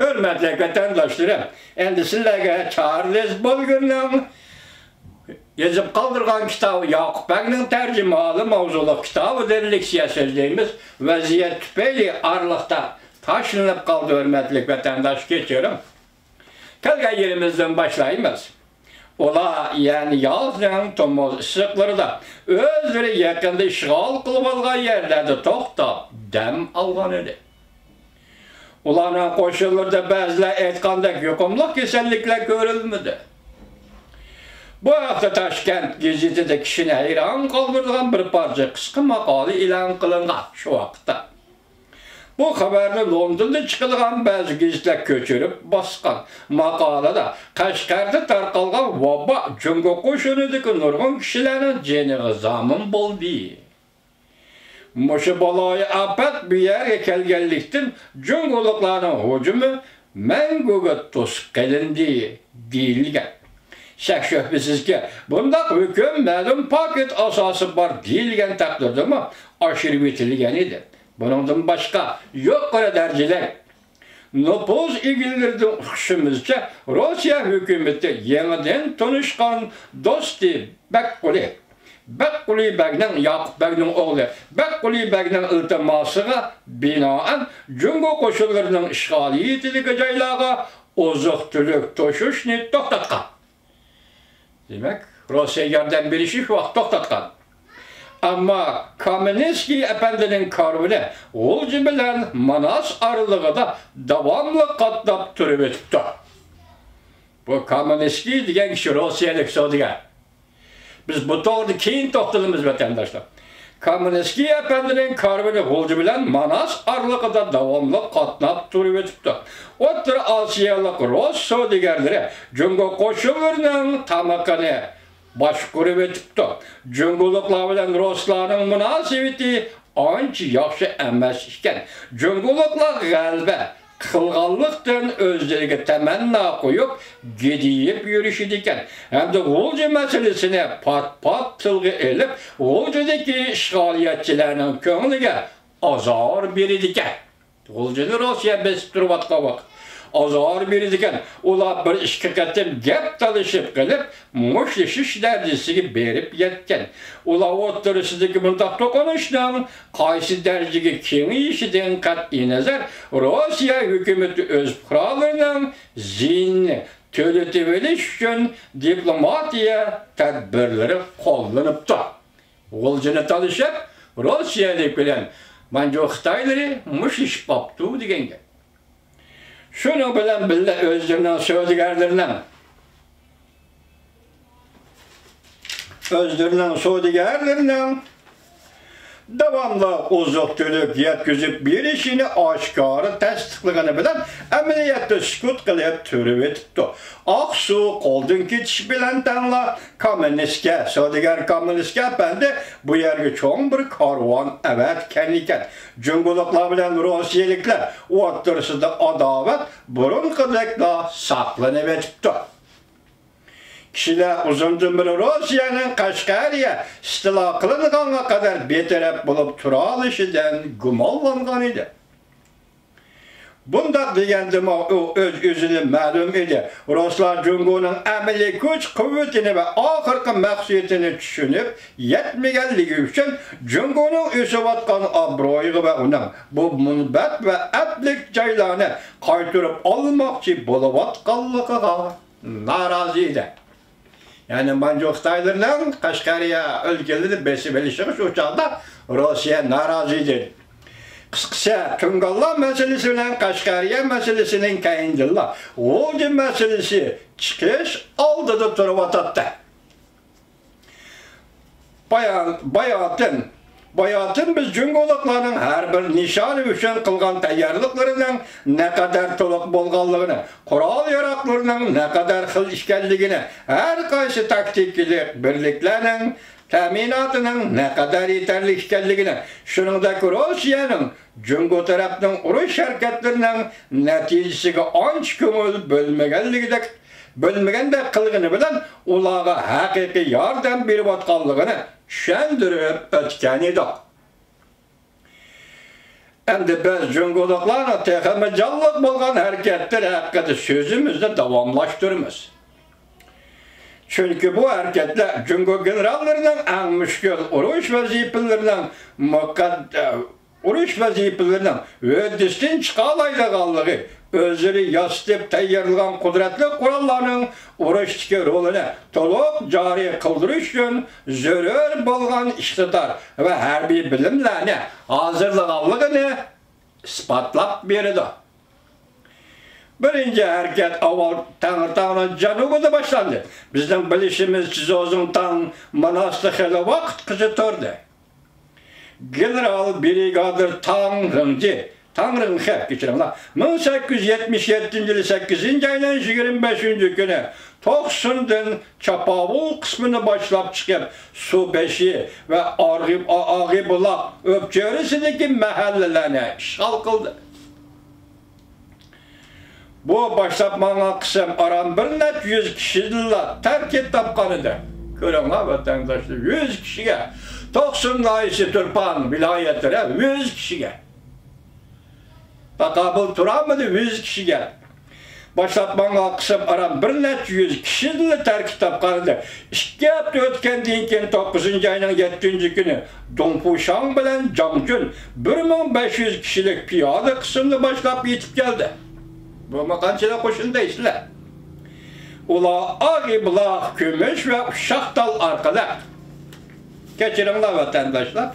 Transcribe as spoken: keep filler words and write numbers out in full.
ھۆرمەتلىك ۋەتەنداشلىرىم، ئەمدى سىلەرگە چارلىز بولگېرنىڭ يېزىپ قالدۇرغان كىتابى، ياقۇپ بەگنىڭ تەرجىمىھالى ماۋزۇلۇق كىتابىدىن لېكسىيە سۆزلەيمىز. ۋەزىيەت تۈپەيلى ئارىلىقتا تاشلىنىپ قالدى، ھۆرمەتلىك ۋەتەنداش، كەچۈرۈڭ. كەلگەن يېرىمىزدىن باشلايمىز. ئۇلار، يەنى يازنىڭ تومۇز ئىسسىقلىرىدا ئۆزلىرى يېقىندا ئىشغال قىلىۋالغان يەرلەردە توختاپ دەم ئالغان ئىدى. ئۇلارنىڭ قوشۇنلىرىدا بەزىلەر ئېيتقاندەك يۇقۇملۇق كېسەللىكلەر كۆرۈلمىدى. بۇ ھەقتە تاشكەنت گېزىتىدە كىشىنى ھەيران قالدۇرىدىغان بىر پارچە قىسقا ماقالە ئېلان قىلىنغان شۇ ۋاقىتتا. بۇ خەۋەرنى لوندوندا چىقىدىغان بەزى گېزىتلەر كۆچۈرۈپ باسقان. ماقالىدە قەشقەردە تارقالغان ۋابا جۇڭگو قوشۇنىدىكى نۇرغۇن كىشىلەرنىڭ جېنىغا زامىن بولدى. مۇشۇ بالايىئاپەت بۇ يەرگە كەلگەنلىكتىن، جۇڭگولۇقلارنىڭ ھۇجۇمى مەڭگۈگە توسۇپ قېلىندى، دېيىلگەن. شەك-شۈبھىسىزكى، بۇنداق ھۆكۈم مەلۇم پاكىت ئاساسى بار دېيىلگەن تەقدىردىمۇ ئاشۇرۇۋېتىلگەن ئىدى. بۇنىڭدىن باشقا، يۇقىرى دەرىجىلىك نوپۇز ئىگىلىرىدىن ئۇقۇشىمىزچە، روسىيە ھۆكۈمىتى يېڭىدىن تونۇشقان دوستى بەكقۇلى، بەكقۇلى بەگنىڭ، ياقۇپ بەگنىڭ ئوغلى بەكقۇلى بەگنىڭ ئىلتىماسىغا بىنائەن، جۇڭگو قوشۇنلىرىنىڭ ئىشغالىيىتىدىكى جايلارغا ئوزۇق-تۈلۈك توشۇشنى توختاتقان. دېمەك، روسىيە ياردەم بېرىشنى شۇ ۋاقىت توختاتقان. ئەمما كامېنسكىي ئەپەندىنىڭ كارۋىنى غۇلجا بىلەن ماناس ئارىلىقىدا داۋاملىق قاتناپ تۇرۇۋېتىپتۇ. بۇ كامېنسكىي دېگەن كىشى روسىيەلىك سودىگەر. بىز بۇ توغرىدا كېيىن توختىلىمىز، ۋەتەنداشلار. كامېنسكىي ئەپەندىنىڭ كارۋىنى غۇلجا بىلەن ماناس ئارىلىقىدا داۋاملىق قاتناپ تۇرۇۋېتىپتۇ. ئوتتۇرا ئاسىيالىق رۇس سودىگەرلىرى جۇڭگو قوشۇنلىرىنىڭ تامىقىنى باشقۇرۇۋېتىپتۇ. جۇڭگولۇقلار بىلەن رۇسلارنىڭ مۇناسىۋىتى ئانچە ياخشى ئەمەس ئىكەن. جۇڭگولۇقلار غەلىبە قىلغانلىقتىن، ئۆزلىرىگە تەمەننا قويۇپ، گىدىيىپ يۈرۈشىدىكەن ھەمدە غۇلجا مەسىلىسىنى پات-پات تىلغا ئېلىپ، غۇلجىدىكى ئىشغالىيەتچىلەرنىڭ كۆڭلىگە ئازار بېرىدىكەن. غۇلجىنى روسىيە بېسىپ تۇرۇۋاتقان ۋاقىت ئازار بېرىدىكەن. ئۇلار بىر ئىككى قېتىم گەپ تالىشىپ قېلىپ، مۇشتلىشىش دەرىجىسىگە بېرىپ يەتكەن. ئۇلار ئوتتۇرىسىدىكى بۇنداق توقۇنۇشنىڭ قايسى دەرىجىگە كېڭىيىشىدىن قەتئىينەزەر، روسىيە ھۆكۈمىتى ئۆز پۇقرالىرىنىڭ زىيىنىنى تۆلىتىۋېلىش ئۈچۈن دىپلوماتىيە تەدبىرلىرى قوللىنىپتۇ. غۇلجىنى تالىشىپ، روسىيەلىك بىلەن مانجۇ خىتايلىرى مۇشتلىشىپ قاپتۇ دېگەن گەپ. شۇنىڭ بىلەن بىللە، ئۆزلىرىنىڭ سودىگەرلىرىنىڭ، ئۆزلىرىنىڭ سودىگەرلىرىنىڭ داۋاملىق ئوزۇق-تۈلۈك يەتكۈزۈپ بېرىشىنى ئاشكارا تەستىقلىغىنى بىلەن، ئەمەلىيەتتە سۈكۈت قىلىپ تۇرۇۋېتىپتۇ. ئاقسۇ قولدىن كېتىش بىلەن تەڭلا، كامېنسكىي، سودىگەر كامېنسكىي ئەپەندى بۇ يەرگە چوڭ بىر كارۋان ئەۋەتكەن ئىكەن. جۇڭگولۇقلار بىلەن روسىيەلىكلەر ئوتتۇرىسىدا ئاداۋەت بۇرۇنقىدەكلا ساقلىنىۋېتىپتۇ. كىشىلەر ئۇزۇندىن بېرى روسىيەنىڭ قەشقەرىيە ئىستىلا قىلىنغانغا قەدەر بىتەرەپ بولۇپ تۇرالىشىدىن گۇمانلانغان ئىدى. بۇنداق دېگەندىمۇ ئۇ ئۆز-ئۆزىدىن مەلۇم ئىدى. رۇسلار جۇڭگونىڭ ئەمەلىي كۈچ-قۇۋۋىتىنى ۋە ئاخىرقى مەقسىتىنى چۈشىنىپ يەتمىگەنلىكى ئۈچۈن، جۇڭگونىڭ ئۆسۈۋاتقان ئابرۇيىغا ۋە ئۇنىڭ بۇ مۇنبەت ۋە ئەپلىك جايلارنى قايتۇرۇپ ئالماقچى بولۇۋاتقانلىقىغا نارازى ئىدى. يەنى مانجۇ خىتايلىرىنىڭ قەشقەرىيە ئۆلكىلىرىنى بېسىپ ئېلىشىغا شۇ چاغدا روسىيە نارازى ئىدى. قىسقىسى، تۇڭگانلار مەسىلىسى بىلەن قەشقەرىيە مەسىلىسىنىڭ كەينىدىنلا غۇلجا مەسىلىسى چىقىش ئالدىدا تۇرۇۋاتاتتى. بايان-، باياتىن، باياتىن بىز جۇڭگولۇقلارنىڭ ھەر بىر نىشانى ئۈچۈن قىلغان تەييارلىقلىرىنىڭ نەقەدەر تولۇق بولغانلىقىنى، قورال-ياراغلىرىنىڭ نەقەدەر خىل ئىكەنلىكىنى، ھەر قايسى تاكتىكىلىق بىرلىكلەرنىڭ تەمىناتىنىڭ نەقەدەر يېتەرلىك ئىكەنلىكىنى، شۇنىڭدەك روسىيەنىڭ جۇڭگو تەرەپنىڭ ئۇرۇش ھەرىكەتلىرىنىڭ نەتىجىسىگە ئانچە كۆڭۈل بۆلمىگەنلىكىدەك، بۆلمىگەندەك قىلغىنى بىلەن ئۇلارغا ھەقىقىي ياردەم بېرىۋاتقانلىقىنى چۈشەندۈرۈپ ئۆتكەن ئىدۇق. ئەمدى بىز جۇڭگولۇقلارنىڭ تېخىمۇ جانلىق بولغان ھەرىكەتلىرى ھەققىدە سۆزىمىزنى داۋاملاشتۇرىمىز. چۈنكى بۇ ھەرىكەتلەر جۇڭگو گېنېراللىرىنىڭ ئەڭ مۈشكۈل ئۇرۇش ۋەزىپىلىرىنىڭ مۇقەد-، ئۇرۇش ۋەزىپىلىرىنىڭ ھۆددىسىدىن چىقالايدىغانلىقى، ئۆزلىرى ياسىتىپ تەييارلىغان قۇدرەتلىك قوراللارنىڭ ئۇرۇشتىكى رولىنى تولۇق جارى قىلدۇرۇش ئۈچۈن زۆرۈر بولغان ئىقتىدار ۋە ھەربىي بىلىملەرنى ھازىرلىغانلىقىنى ئىسپاتلاپ بېرىدۇ. بىرىنچى ھەرىكەت ئاۋۋال تەڭرىتاغنىڭ جەنۇبىدا باشلاندى. بىزنىڭ بىلىشىمىزچە، زوزۇڭتاڭ ماناستا خېلى ۋاقىتقىچە تۇردى. گېنېرال برىگادىر تاڭ رېڭجى، تاڭ رېڭخې، كەچۈرۈڭلار، مىڭ سەككىز يۈز يەتمىش يەتتىنچى يىلى سەككىزىنچى ئاينىڭ يىگىرمە بەشىنچى كۈنى توقسۇندىن چاپاۋۇل قىسمىنى باشلاپ چىقىپ، سۇ بېشى ۋە ئاغى، ئاغى بۇلاق ئۆپچۆرىسىدىكى مەھەللىلەرنى ئىشغال قىلدى. بۇ باشلاپ ماڭغان قىسىم ئاران بىر نەچچە يۈز كىشىدىنلا تەركىب تاپقان ئىدى. كۆرۈڭلار، ۋەتەنداشلار، يۈز كىشىگە، توقسۇن ناھىيەسى، تۇرپان ۋىلايەتلىرى يۈز كىشىگە تاقابىل تۇرالمىدى، يۈز كىشىگە. باشلاپ ماڭغان قىسىم ئاران بىر نەچچە يۈز كىشىدىنلا تەركىب تاپقان ئىدى. ئىككى ھەپتە ئۆتكەندىن كېيىن، توققۇزىنچى ئاينىڭ يەتتىنچى كۈنى دۇڭفۇشاڭ بىلەن جاڭجۈن بىر مىڭ بەش يۈز كىشىلىك پىيادە قىسىمنى باشلاپ يېتىپ كەلدى. بۇمۇ قانچىلىك قوشۇن دەيسىلەر؟ ئۇلار ئاغى بۇلاق، كۈمۈش ۋە ئۇششاق تال ئارقىلىق، كەچۈرۈڭلار ۋەتەنداشلار،